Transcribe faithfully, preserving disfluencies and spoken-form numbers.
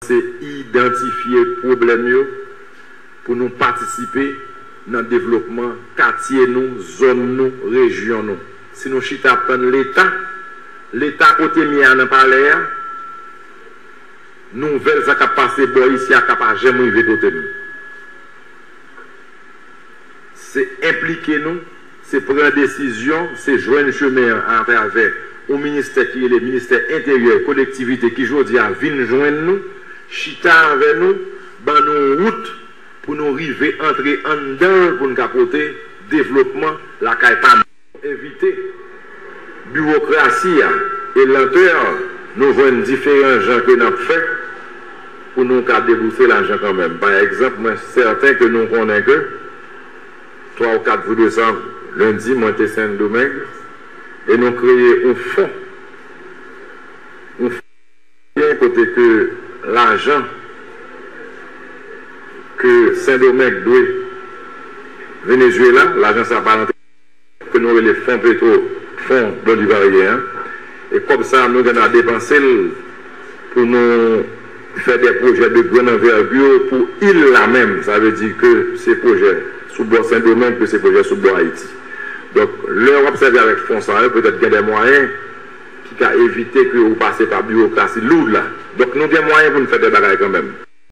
Se idantifye pwoblèm yo pou nou patisipe nan devlopman katye nou, zòn nou, rejyon nou. Si nou chita ap tann Leta, Leta kote m ye a nan palè a, nouvèl sa k ap pase bò isi a ka pa janm rive kote m. Se enplike nou, se pran desizyon, se jwenn chemen an atravè yon ministè ki rele Ministè Enteryè, Kolektivite, ki jodi a vin jwenn nou, chita avè nou, ban nou yon wout pou nou rive antre anndan l pou n ka pote devlopman lakay pa nou. Evite biwokrasi a e lantè nou jwenn diferan jan ke n ap fè pou nou ka debouse lajan kanmenm. Pa egzanp, mwen sèten ke nou konnen ke twa ou kat jou de sa, lendi, mwen te Sendomeng, e nou kreye yon fon. Yon fon kote ke lajan ke Sendomeng dwe Venezuela, lajan sa pa rantre, ke nou rele Fon Petro, Fon Bolivaryen an. E kòb sa, nou gen dwa depanse l pou nou fè de pwojè de grann anvègi pou il la menm. Sa vle di ke se pwojè sou bò Sendomeng, ke se pwojè sou bò Ayiti. Donk, lè w ap sèvi avèk fon sa yo, petèt gen de mwayen ki ka evite ke ou pase pa biwokrasi loud la. Donk, nou gen mwayen pou n fè de bagay kanmenm.